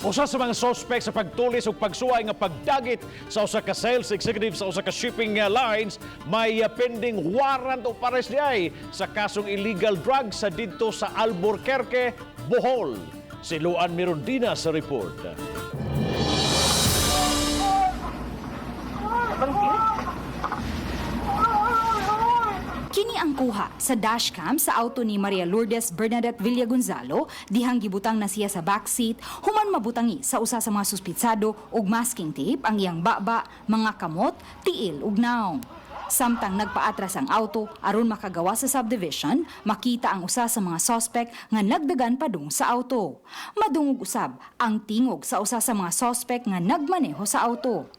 Usa sa mga suspect sa pagtulis ug pagsuway nga pagdagit sa usa ka sales executive sa usa ka shipping lines may pending warrant of arrest diay sa kasong illegal drugs sa didto sa Alburquerque, Bohol. Si Luan Mirondina sa report. Kini ang kuha sa dashcam sa auto ni Maria Lourdes Bernadette Villagonzalo dihang gibutang na siya sa backseat human mabutangi sa usa sa mga suspitsado og masking tape ang iyang baba, mga kamot, tiil ug naong. Samtang nagpaatras ang auto aron makagawa sa subdivision, makita ang usa sa mga suspect nga nagdagan padung sa auto. Madungog usab ang tingog sa usa sa mga suspect nga nagmaneho sa auto.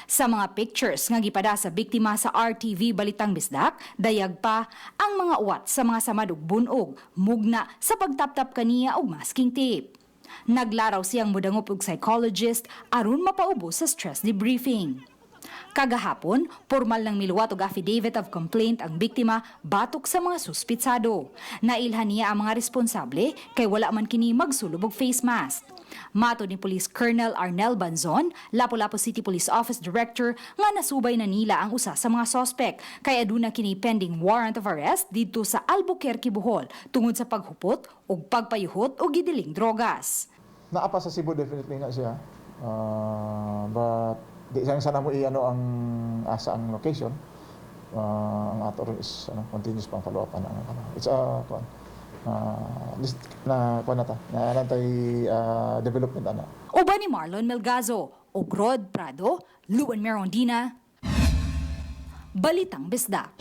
Sa mga pictures nga gipada sa biktima sa RTV Balitang Bisdak, dayag pa ang mga uwat sa mga samad ug bunog, mugna sa pagtaptap kaniya og masking tape. Naglaraw siyang mudangop og psychologist aron mapaubos sa stress debriefing. Kagahapon, formal nang miluwat og affidavit of complaint ang biktima batok sa mga suspitsado. Nailhan niya ang mga responsable kay wala man kini magsulob og face mask. Mato ni Police Colonel Arnel Banzon, Lapu-Lapu City Police Office Director, nga nasubay na nila ang usa sa mga sospek kay aduna kini pending warrant of arrest didto sa Albuquerque, Bohol, tungod sa paghupot ug pagpayuhot og gidiling drogas. Naa pa sa Cebu definitely na siya. But di sana sana mo i-ano ang asa ang location. Ang ato rin is ano, continuous pang follow up ana ano. It's a kuan. List na kuan na ta. Na nantay development ana. Uban ni Marlon Melgazo ug Rod Prado, Luan Merondina, Balitang Bisdak.